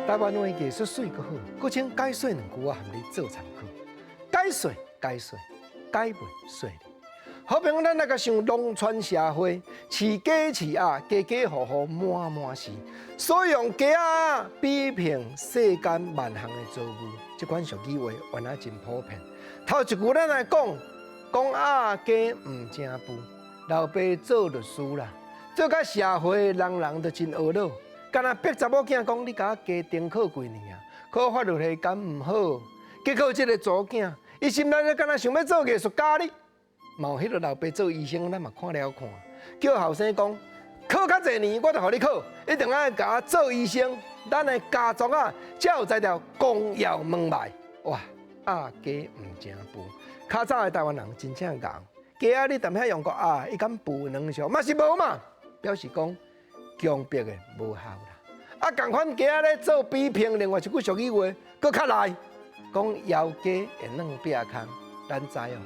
台灣話藝術媠閣好，閣請解說兩句仔含你做參考。解說解說解袂說。好朋友，咱來共想農村社會，飼雞飼鴨，家家戶戶滿滿是，所以用雞鴨比拼世間萬項的造物，這款俗語話原來真普遍。頭一句咱來講，講鴨雞毋成桮，老爸做律師啦，做甲社會人人都真懊惱，敢若逼查某囝講你共我加重考幾年啊，考法律系敢毋好？結果這个查某囝，伊心內敢若想欲做藝術家咧。嘛有彼个老爸做醫生，咱嘛看了看，叫後生講考較濟年，我就予你考，一定愛共我做醫生。咱的家族啊，才有才調光耀門楣。哇，鴨雞毋成桮，較早的台灣人真正𠢕，雞仔你踮遐用過鴨，伊敢孵卵上嘛是無嘛，表示講強迫的無效啦。啊，仝款雞仔咧做比拼，另外一句俗語話，閣較來講枵雞會軟壁空，咱知哦。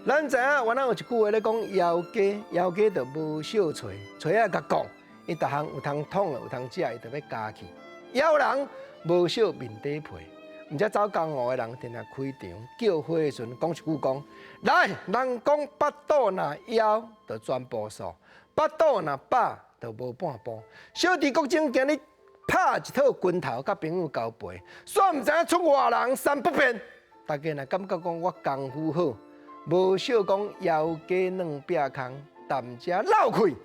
咱知影，原來有一句話咧講，枵雞，枵雞就無惜喙，喙仔共講，伊逐項有通劏有通食，伊就欲咬去。枵人無惜面底皮，毋才走江湖的人定定開場叫火的時陣，講一句講，來，人講腹肚若枵，就全部素；腹肚若飽，就無半步。小弟國精今日拍一套拳頭，佮朋友交陪，煞毋知影出外人三不變。大家若感覺講我功夫好，無惜講枵雞軟壁空，踮遮漏氣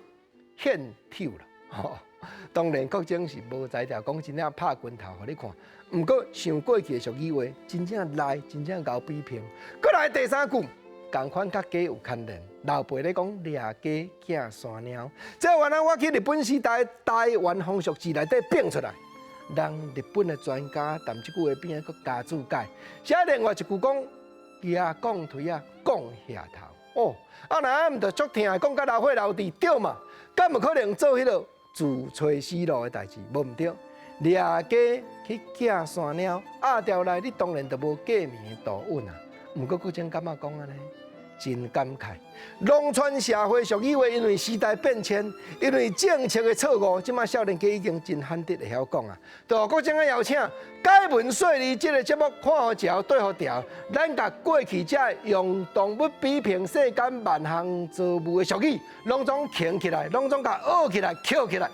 獻醜啦。當然，國精是無才調，講真正拍拳頭予你看。毋過想過去的俗語話，真正來，真正𠢕比拼。閣來第三句，仝款佮雞有牽連。老輩咧講掠雞驚山貓，這原來我去日本時代台灣風俗誌內底變出來，人日本的專家踮這句話邊仔閣加注解，寫另外一句講。舉講槌仔，講額頭哦，啊若毋著足疼，講甲流血流滴對嘛？敢有可能做彼个自揣死路的代誌？無毋對，掠雞去驚山貓，鴨調來你當然就無過暝的度穩啊。毋過國精感覺講按呢？真感慨，農村社會俗語話，因為時代變遷，因為政策的錯誤，這馬少年家已經真罕得會曉講啊。對，國精啊邀請解文說理這个節目看予嚼，對予調，咱共過去這用動物比拼世間萬項造物的俗語，攏總掮起來，攏總共學起來，抾起來。